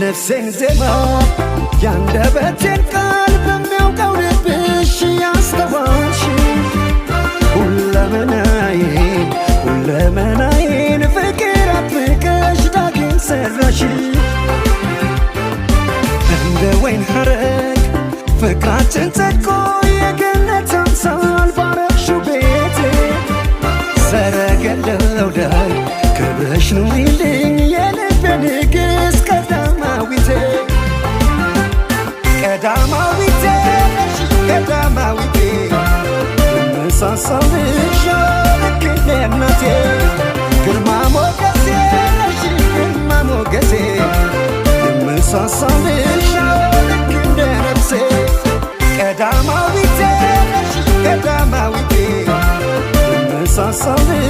የነፍሴን ዜማ ያንደበቴን ቃል በሚያውቀው ልብሽ ያስተዋልሽ፣ ሁለመናዬን ሁለመናዬን ፍቅር አጥብቀሽ ዳግም ሰራሽ። እንደ ወይን ሐረግ ፍቅራችን ጸድቆ የገነት አምሳል ባረግሽው ቤቴ፣ ሰረገላው ላይ ክብረሽ ኑሪልኝ የልቤ ንግሥት ቀዳማዊቴ። ቀዳማዊቴ ነሽ ቀዳማዊቴ፣ የምሳሳልሽ ልክ እንደ እናቴ። ግርማ ሞገሴ ነሽ ግርማ ሞገሴ፣ የምሳሳልሽ ልክ እንደ ነፍሴ። ቀዳማዊቴ ነሽ ቀዳማዊቴ፣ የምሳሳልሽ